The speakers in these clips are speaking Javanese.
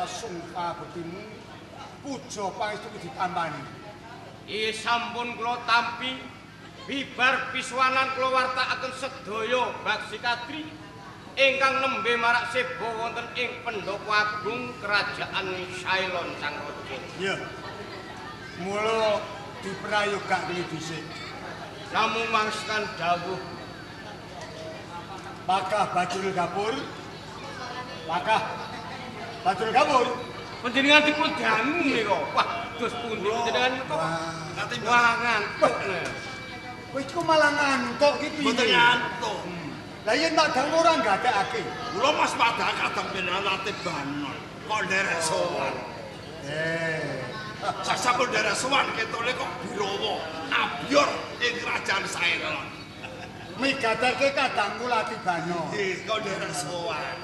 lasung kabektimu puja pangestu ditampani. Iya sampun kula tampi bibar pisuwanan kula wartakaken sedaya Baksi Kadri ingkang nembe marak seba wonten ing Pendopo Agung Kerajaan Ceylon Sang Raja. Iya. Mula diprayogakne dhisik. Namung mangsakan dawuh Pakah Bajul Gapur. Pakah Bajul Gapur. Panjenengan dipun dangu menika. Wah, dos pundi panjenengan menika? Wah, ngantuk. Kowe iku malah ngantuk iki piye? Mboten ngantuk. Lah yen tak dangu ora nggatekake. Kula Mas Padha kadang panjenengan latih banon. Kok nderek sowan. Sasampun nderek sowan ketone kok birawa abyor ing kerajaan Ceylon. Migatake kadangku lati bano. Nggih, kok nderek sowan.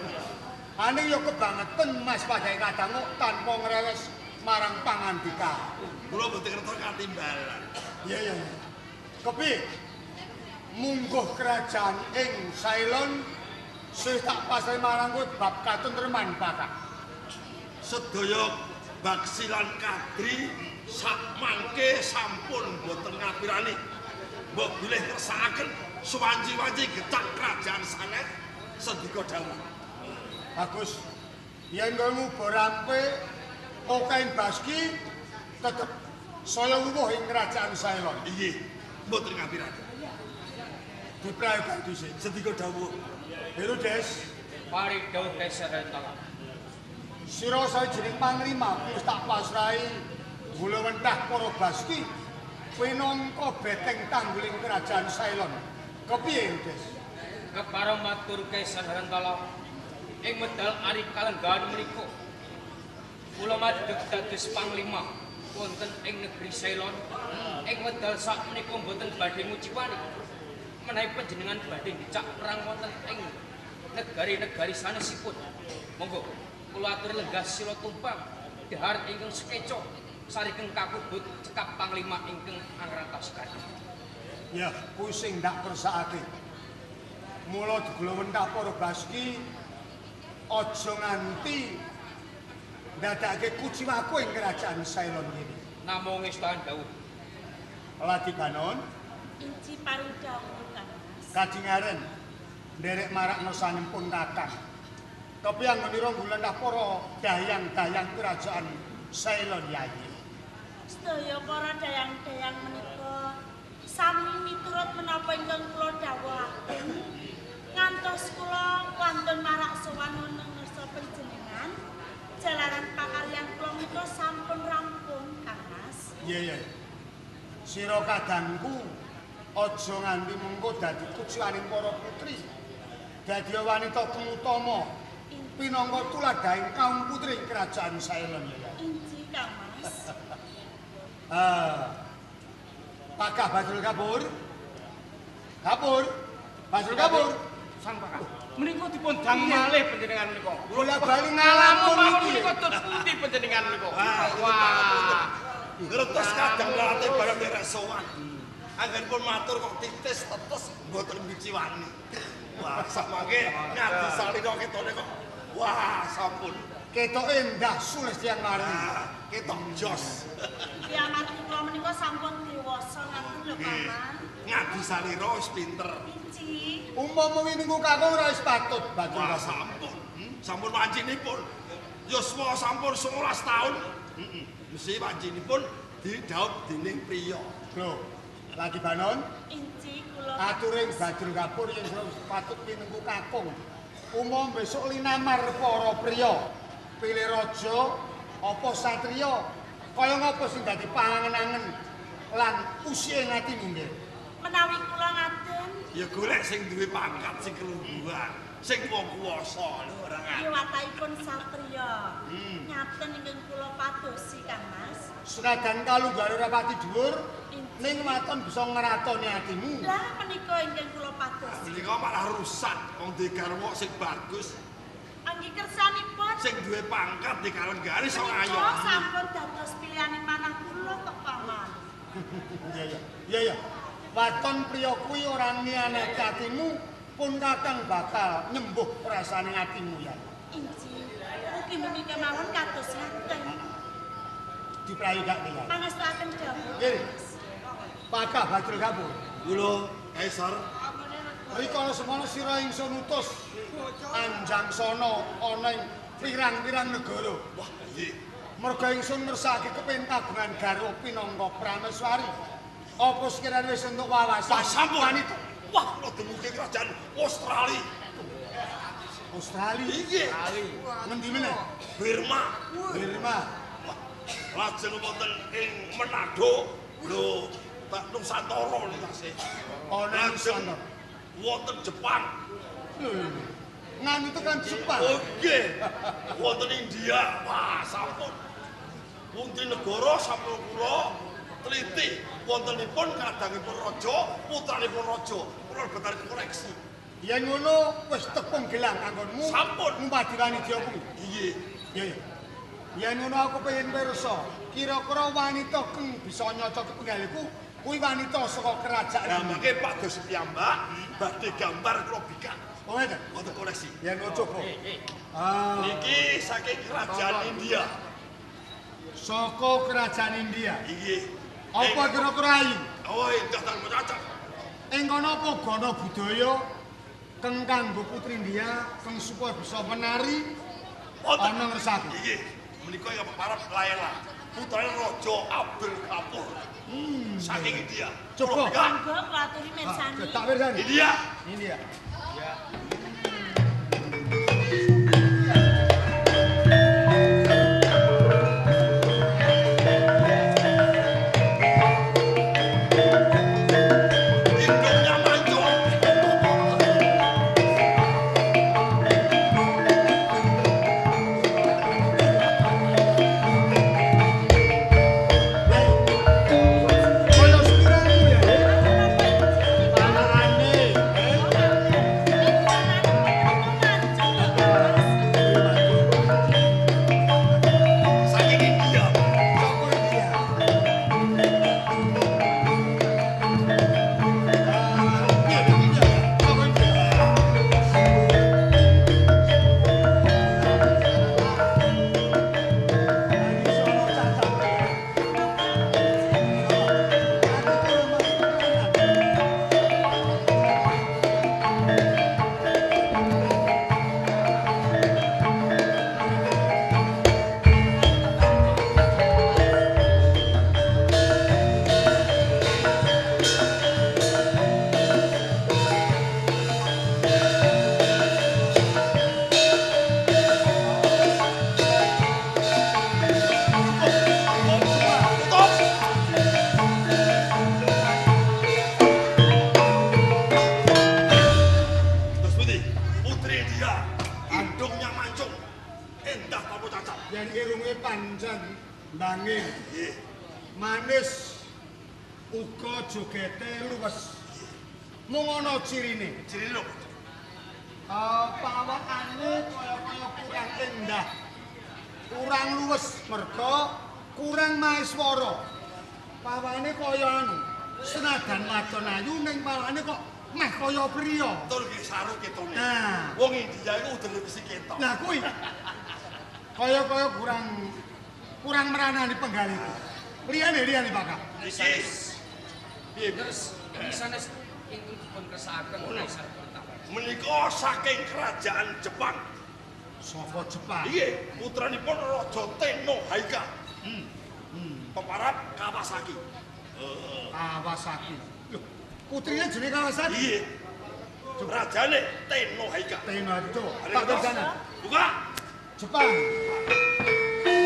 Aning yo kebangetan Mas Padha kadangku tanpa ngrewes marang pangandika. Kula mboten ngertos katimbalan. Iya iya. Kepiye? Mungguh kerajaan ing Ceylon sing tak pasrahi marang kowe bab katentreman Pakah. Sedaya Baksi lan Kadri sak mangke sampun mboten ngapirani. Mbok bilih kersakaken suwanci-wanci gecak kerajaan sanes sendika dawuh. Bagus. Yen kowe muba rampe okaing Baski tetep saya wuwuh ing kerajaan Ceylon. Inggih, mboten ngapirani. Diprayoga dhisik. Sendika dawuh. Herodes, pari dawuh Kaisar Rentala. Sira sawijining panglima wis tak pasrahi gulawentah para Baski pinangka beteng tangguling kerajaan Ceylon. Kepiye, Herodes? Kepareng matur Kaisar Rentala ing medal ari kalenggahan menika kula madheg dados panglima wonten ing negeri Ceylon. Ing wedal sak menika mboten badhe nguciwani menawi panjenengan badhe dicak perang wonten ing negari-negari sanesipun. Monggo kula atur lenggah sila tumpang dhahar ingkang sekeca sarikeng kakubut cekap panglima ingkang angrantos kadi. Ya, kuwi sing ndak kersakake. Mula digulawentah para Baski aja nganti ndadekake kuciwaku ing kerajaan Ceylon kene. Namung ngestahan dawuh. Ladi Banon, inci paring dawuh Kang Mas. Kadingaren nderek marakno sanempun kakang. Kepiye anggonira nggulentah para dayang-dayang kerajaan Ceylon Yayi? Sedaya para dayang-dayang menika sami miturut menapa ingkang kula dawuhaken. Ngantos kula wantun marak sowan wonten ngarsa panjenengan, jalaran pakaryan kula menika sampun rampung Kang Mas. Iya iya. Sira kadangku aja nganti mengko dadi kuciwaning para putri. Dadi wanita kang utama pinangka tuladhahing kaum putri kerajaan Ceylon ya. Inji Kang Mas. Pakah Bajul Kapur. Kapur. Bajul Kapur. Sang Pakah. Menika dipun dang malih panjenengan menika. Kula bali ngalamun mawon menika tut pundi panjenengan menika. Wah. Ngertos kadang late bareng nderek sowan. Anggenipun matur kok titis tetes mboten miciwani. Wah, samangke ngadi salira ketone kok. Wah, sampun. Ketoke endah sulis tiyang mari. Ketok jos. Ya amargi kula menika sampun dewasa ngaten lho Paman. Ngadi salira wis pinter. Inci. Umpama winengku kakung ora wis patut Bajul. Wah, sampun. Sampun wancinipun. Yuswa sampun 19 taun. Heeh. Mesti wancinipun didhaup dening priya. Lho, lagi Banon. Inci kula aturing Bajul Kapur yen patut pinengku kakung. Umum besok linamar para priya, pilih raja apa satriya, kaya ngapa sing dadi pangangen-angen lan usike atimu nggih. Menawi kula ngaten, ya golek sing duwe pangkat sing kelungguhan, sing wong kuwasa lho ora nggih watahipun satriya. Ngaten ingkang kula padosi Kang Mas. Senajan kalungguhan ora pati dhuwur, ning waton bisa ngratoni atimu. Lah menika ingkang kula padosi. Menika malah rusak wong duwe garwa sing bagus. Anggi kersanipun sing duwe pangkat di kalenggahan iso ngayomi. Menika sampun dados pilihane manah kula kok Paman. Iya iya. Iya iya. Waton priya kuwi ora ngianati atimu pun kakang bakal nyembuh rasane atimu ya. Inji. Mugi-mugi kemawon kados Diprayogake ya. Pangestuaken dawuh. Nggih. Pakah Badrul Gapur. Kula Kaisar rikala semono sira ingsun utus Anjangsana ana ing pirang-pirang negara. Wah, nggih. Merga ingsun ngersakake kepengin kagungan garwa pinangka prameswari. Apa sekirane wis entuk wawasan? Sampun. Wah, kula dumugi kerajaan Australia. Australia? Nggih. Ngendi meneh? Burma. Burma. Wah, lajeng wonten ing Manado. Lho, tak Nusantara niku tasih. Ana Nusantara. Wonten Jepang. Lho, nganu itu kan Jepang. Oh nggih. Wonten India. Wah, sampun. Pundi negara sampun kula teliti wontenipun kadangipun raja, putranipun raja. Kula betar koleksi. Yen ngono wis tepung gelang anggonmu. Sampun ngumpadi wanita kuwi. Nggih. Iya. Yen ngono aku pengen pirsa, kira-kira wanita keng bisa nyocoki penggalihku kuwi wanita saka kerajaan. Lah mangke Pak Dos piyambak badhe gambar kula bikak. Oh ngeten. Wonten koleksi. Yen ngono coba. Ah. Niki saking kerajaan India. Saka kerajaan India. Nggih. Apa kira-kira ayu? Oh, endah tak cacat. Ing kono apa gana budaya keng kanggo putri India keng supaya bisa menari ana ngersake. Nggih. Menika yang peparap Laela, putrane Raja Abdul Ghafur. Saking India. Coba. Monggo kula aturi mirsani. Tak mirsani. India. India. Ya. Hidungnya mancung. Kaya sepirane ya? Panane. Saking India. Saka India. Iya, India. Saka India. Ini sono cacate. Tutup. Terus pundi? Putri India, hidungnya mancung. Endah tanpa cacat. Yen irunge panjang, nanging Nggih. manis uga jogete luwes. Mung ana cirine. Cirine lho. Pawakane kaya-kaya kurang endah. Kurang luwes merga kurang maeswara. Pawane kaya anu, senajan wadon ayu ning pawane kok meh kaya priya. Tur nggih saru ketone. Nah. Wong India iku udele mesti ketok. Lah kuwi kaya-kaya kurang meranani penggalihku. Liyane Pak Kak. Iki piye? Terus iki sanes ingkang dipun kersakaken Kaisar Pertama. Menika saking kerajaan Jepang. Saka Jepang. Nggih, putranipun Raja Tenno Haika. Peparap Kawasaki. Kawasaki. Loh, putrine jenenge Kawasaki. Nggih. Rajane Tenno Haika. Tenno Haika. Tak tersana. Buka. Jepang. Thank you.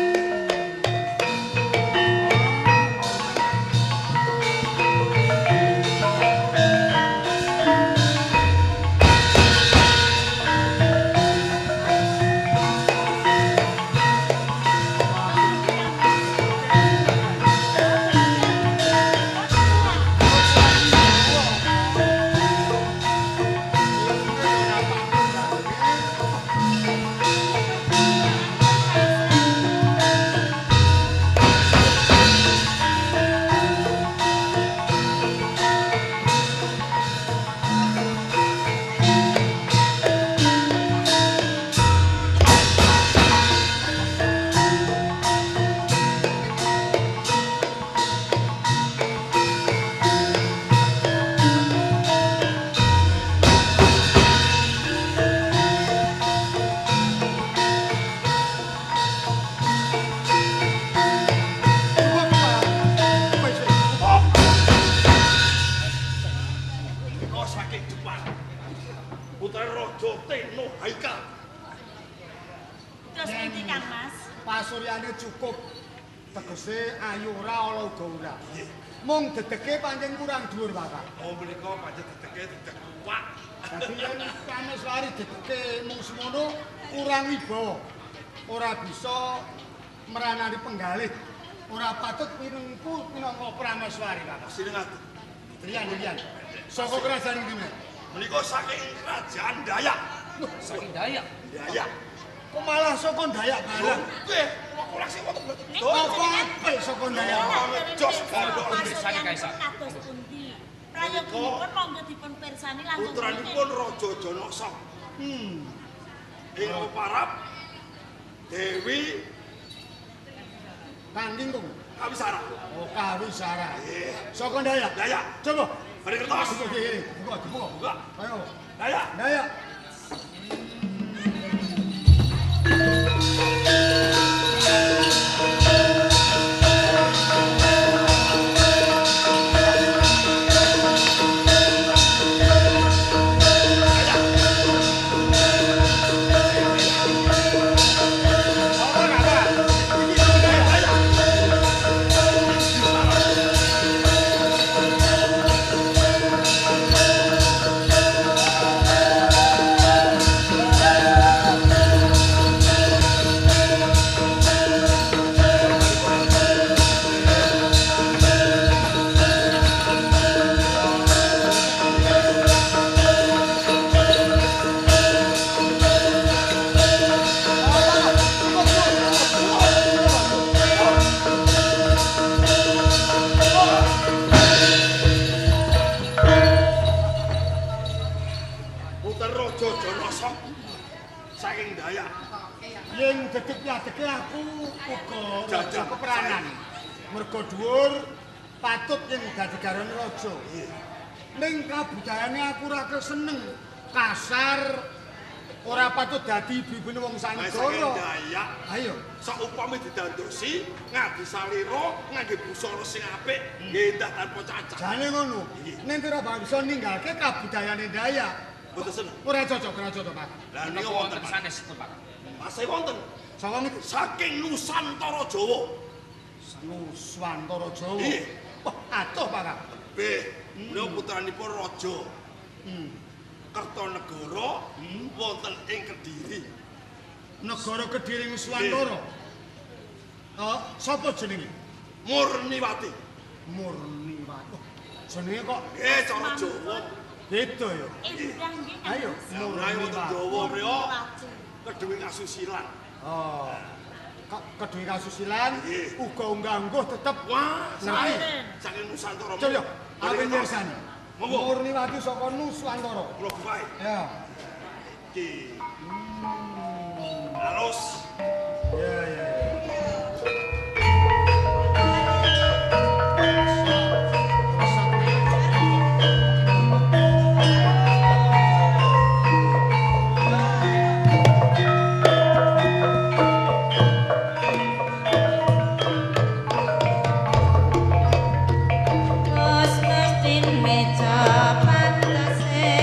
Kados pundi Kang Mas? Pasuryane cukup. Tegese ayu ora ala uga ora. Mung dedege pancen kurang dhuwur, Pak. Oh menika pancen dedege dedeg luwak. Dadi yen Prameswari dedege mung semono kurang wibawa. Ora bisa meranani penggalih. Ora patut pinengku minangka Prameswari, Pak. Siningat. Riyan, riyan. Saka kerajaan ngendi meneh? Menika saking kerajaan Dayak. Saking Dayak. Dayak. Kok malah saka Dayak barang? Nggih, kula koleksi wonten mboten. Apa apik saka Dayak? Jos gandok pirsani Kaisar. Kados pundi? Prayoginipun monggo dipun pirsani langkung. Putranipun Raja Janaksa. Ing parap Dewi Kangking Kung. Kawisara. Oh, Kawisara. Nggih. Saka Dayak. Dayak. Coba. Bari kertas. Buka, dibuka. Buka. Ayo. Dayak. Dayak. Saking Dayak. Yen dedeg yadege aku uga raja kepranan. Mergo dhuwur patut yen dadi garwane raja. Ning kabudayane aku ora keseneng. Kasar ora patut dadi ibu-ibune wong Saking sanegara. Dayak. Ayo, Saupami didandosi ngabdi salira ngangge busana sing apik nggih endah tanpa cacat. Jane ngono. Ning ora bisa ninggalke kabudayane Dayak. Mboten seneng. Ora cocok, ora cocok, Pak. Lah niku Napa wonten wonten sanesipun, Pak? Masih wonten Saka ngendi? saking Nusantara Jawa. Nuswantara Jawa. Iya. Wah, atuh, Pak. Beh, menika putranipun raja. Kertanegara wonten ing Kediri. Negara Kediri Nuswantara. Oh, sapa jenenge? Murniwati. Murniwati. Jenenge kok Nggih, cara Jawa. beda ya. Endah nggih Kang Ayo, Mas. Menawi wonten Murniwati. Jawa mriku Murniwati. kedhuwing kasusilan. Oh. Kedhuwing kasusilan Nggih. uga unggah-ungguh tetep Wah, ngerti. saking Nusantara. Coba yo, aku nyersani. Monggo. Murniwati saka Nuswantara. Kula bukae. Ya. Iki. Halus. Ya, ya, ya. Wes mesti meja pantese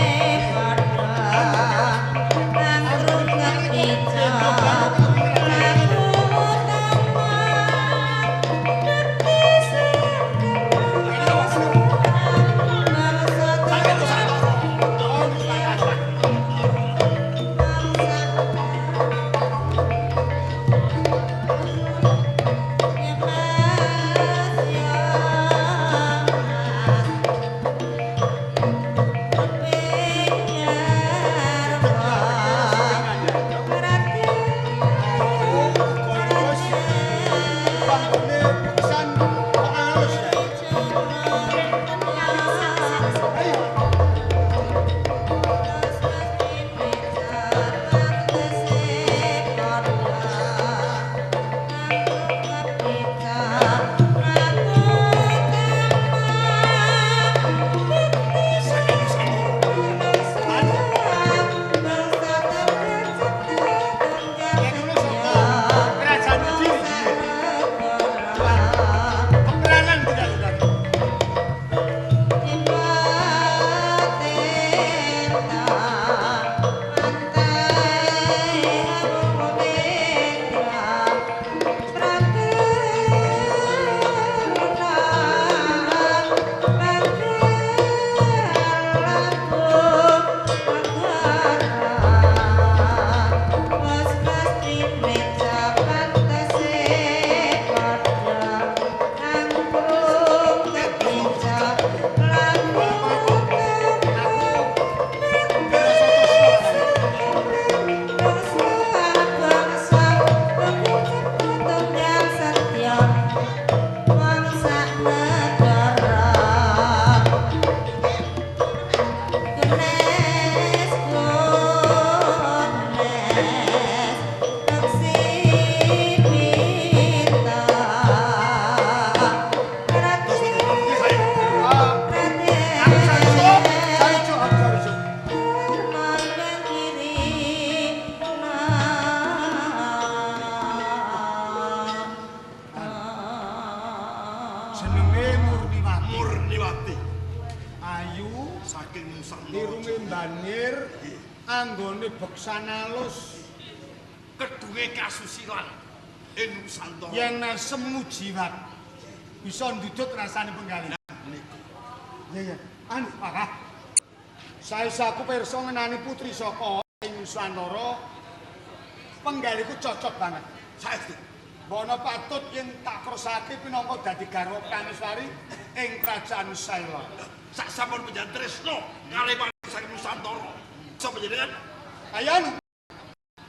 padha nang ngerti. Murniwati. Ayu saking Nusantara. Irunge banir, anggone beksan alus, kedunge kasusilan ing Nusantara. Yen nesem mujiwat bisa ndudut rasane penggalih. Niku. Iya iya. Anu, Pak. Saisa aku pirsa ngenani putri saka ing Nusantara. Penggalihku cocok banget. Saestu. Bono patut yen tak kersake pinangka dadi garwa Prameswari ing Kerajaan Ceylon. Sak sampun panjenengan tresna kalih saking Nusantara. Sapa panjenengan? Ayo.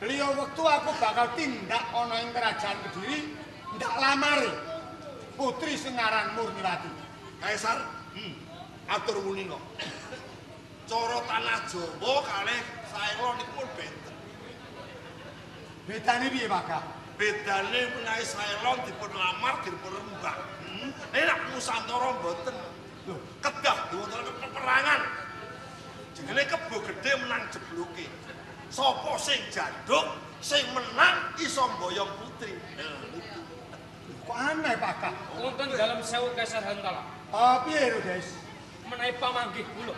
Liya wektu aku bakal tindak ana ing Kerajaan Kediri ndak lamare putri sing aran Murniwati. Kaisar, atur wuninga. Cara tanah Jawa kalih Ceylon niku pun benten. Bedane piye, Pak? Bedane menawi Ceylon dipun lamar dipun rembak. Nek Nusantara mboten. Lho, kedah diwontenaken peperangan. Jenenge kebo gedhe menang jebloke. Sapa sing jaduk, sing menang iso mboyong putri. Niku. Kok aneh, Pak? Wonten dalem sewu Kaisar Hantala. Ah, piye lho, Guys? Menawi pamanggih kula.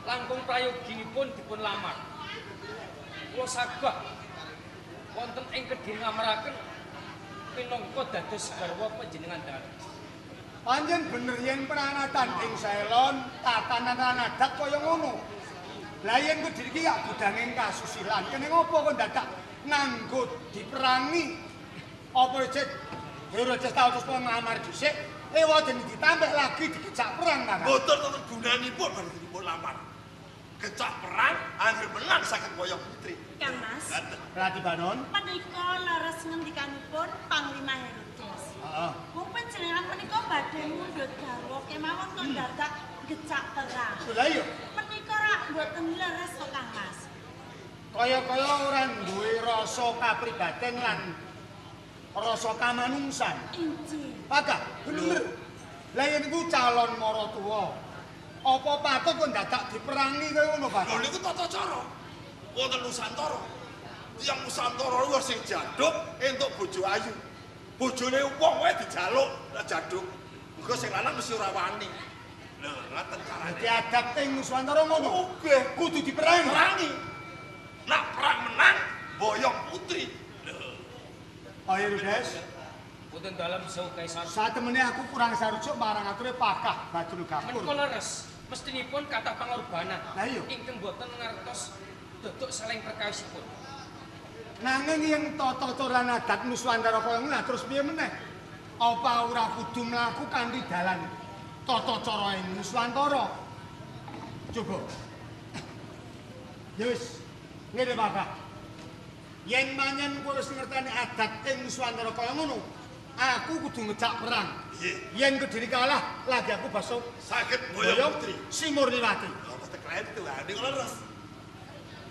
Langkung prayoginipun dipun lamar. Kula sagah wonten ing Kediri ngamaraken pinangka dados garwa panjenengan dalem. Pancen bener yen pranatan ing Ceylon tatanan adat kaya ngono. Lah yen Kediri iki gak gudanging kasusilan, kene ngopo kok dadak nganggo diperangi? Apa cek Herodes tau terus nglamar dhisik, ewa dene ditambah lagi dikecak perang ta? Mboten tetep gunanipun bareng dipun lamar. Kecak perang anggere menang saged boyong putri. Kang Mas. Rati Banon. Menika leres ngendikanipun Panglima Herodes. Heeh. Wong panjenengan menika badhe mundhut garwa kemawon kok dadak gecak perang. Lha iya. Menika rak mboten leres to Kang Mas. Kaya-kaya ora duwe rasa kapribaden lan rasa kamanungsan. Injih. Pakah, bener. Lah yen iku calon maratuwa. Apa patut kok dadak diperangi kaya ngono, Pak? Lho niku tata cara. Wonten Nusantara. Tiyang Nusantara niku sing jaduk entuk bojo ayu. Bojone wong wae dijaluk lek jaduk. Mergo sing lanang mesti ora wani. Lho, ngoten carane. Dadi adat ing Nusantara ngono. Nggih, kudu diperangi. Perangi. Nak perang menang, boyong putri. Lho. Ayo, Guys. Wonten dalem sewu Kaisar. Satemene aku kurang sarujuk marang ature Pakah Badrul Gapur. Menika leres. Mestinipun kathah pangorbanan. Lah iya. Ingkang boten ngertos dodok saling perkawisipun. Nanging yen tata cara adat Nuswantara kaya ngono terus piye meneh? Apa ora kudu mlaku kanthi dalan tata cara ing Nuswantara? Coba. Ya wis, ngene Pakah. Yen manyen kowe wis ngerteni adat ing Nuswantara kaya ngono, aku kudu ngejak perang. Yen Kediri kalah, lagi aku baso saged boyong putri si Murniwati. Apa teklen tuh, niku leres.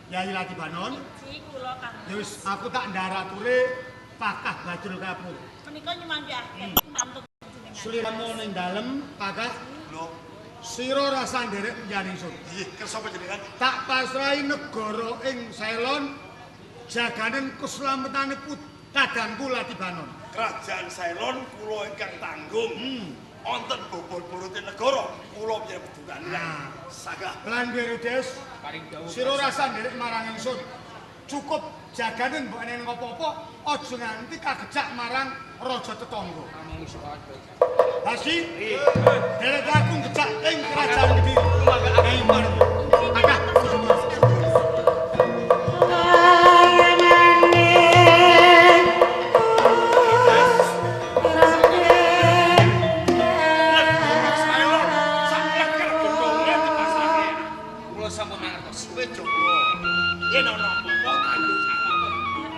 Yai Lati Banon. Injih kula Kang. Ya wis, aku tak ndarature Pakah Badrul Kapur. Menika nyumanggaaken mantuk jenengan. Sliramu ning dalem, Pakah. Lho, sira rasa nderek menjani ingsun. Nggih, kersa panjenengan. Tak pasrahi negara ing Ceylon jaganen keslametane kadangku Lati Banon. Kerajaan Ceylon kula ingkang tanggung. Wonten bobol-borote negara kula panjenengan pedulani. Nah, sagah. Lan Herodes, sira rasa nderek marang ingsun. Cukup jaganen mbok eneng apa-apa, aja nganti kagejak marang raja tetangga. Hasi, derek aku ngejak ing kerajaan Kediri. Ayo mari. Akah.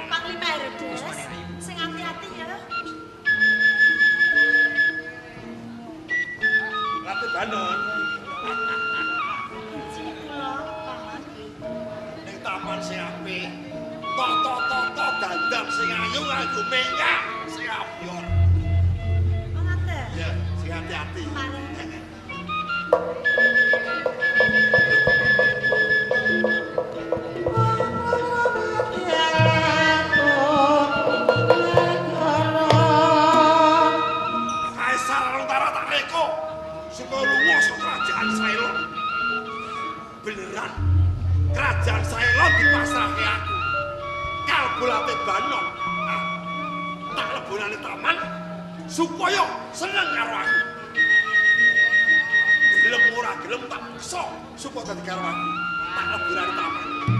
Panglima Herodes, sing ati-ati ya. Ratu Banon. Injih kula, Paman. Ning taman sing apik. Toto-toto dandan sing ayu nganggo minyak sing abyor. Oh, ngoten. Ya, sing ati-ati. Mari. Kerajaan Sailon dipasrahke aku. Kalbulate Banon. Nah, tak lebonane taman supaya seneng karo aku. Gelem ora gelem tak peksa supaya dadi karo aku. Tak lebonane taman.